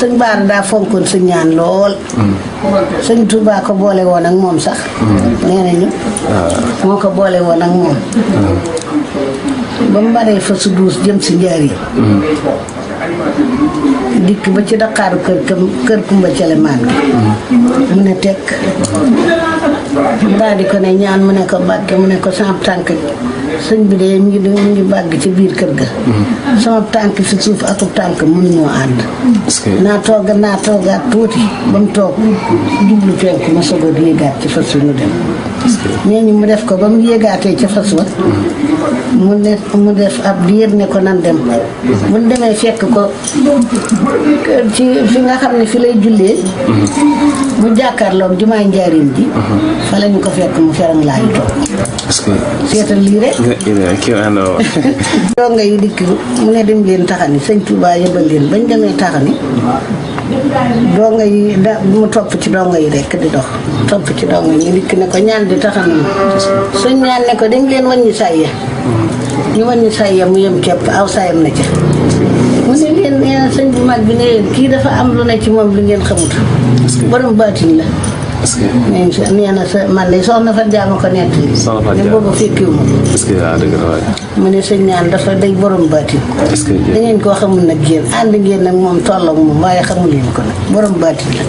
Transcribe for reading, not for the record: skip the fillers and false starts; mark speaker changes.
Speaker 1: sëñ Baara daa fonkoon sëñ ñaan lool. sëñ Touba ko boole woon ak moom sax. nee nañu. moo ko boole woon ak moom. ba mu baree fa su duus jëm si njaar yi. dikk ba ci daqaaru kër Kumba Celemaan gi. mu ne tekk. daal di ko ne ñaan mu ne ko bàkke mu ne ko sama tànk sëñ bi de mi ngi bàgg ci biir kër ga. sama tànk fi suuf akub tànk mënuñoo ànd. naa toogaat tuuti ba mu toog jublu penku ma soog a yéegaat ci fas wi ñu dem. nee ñu mu def ko ba mu yéegaatee ca fas wa mu def ab diir ne ko nan dem. bu ñu demee fekk ko ci fi nga xam ne fi lay jullee. mu jàkkaarloog jumaay njaarim ji. fa lañu ko fekk mu ferang laayu toog. seetal lii rek. donga yi dikk mu ne dem leen taxani sëñ Touba yëbal leen bañ demee taxani donga yi mu topp ci donga yi rek di dox topp ci donga yi ñu dikk ne ko ñaan di taxani sëñ ñaan ne ko dañ leen wàññi sayya ñu wàññi sayya mu yem képp aw sayam na ca mu ne leen nee na sëñ bu mag bi ne leen kii dafa am lu ne ci moom lu ngeen xamut borom baatin la. nee na sa man de soxna fa jaama ko nett ne booba fekkiwu ma mu ne sëñ ñaan dafa day borom baatin da ngeen koo xamul nag yéen ànd ngeen nag moom tolloog moom waaye xamul leen ko nag borom baatin la.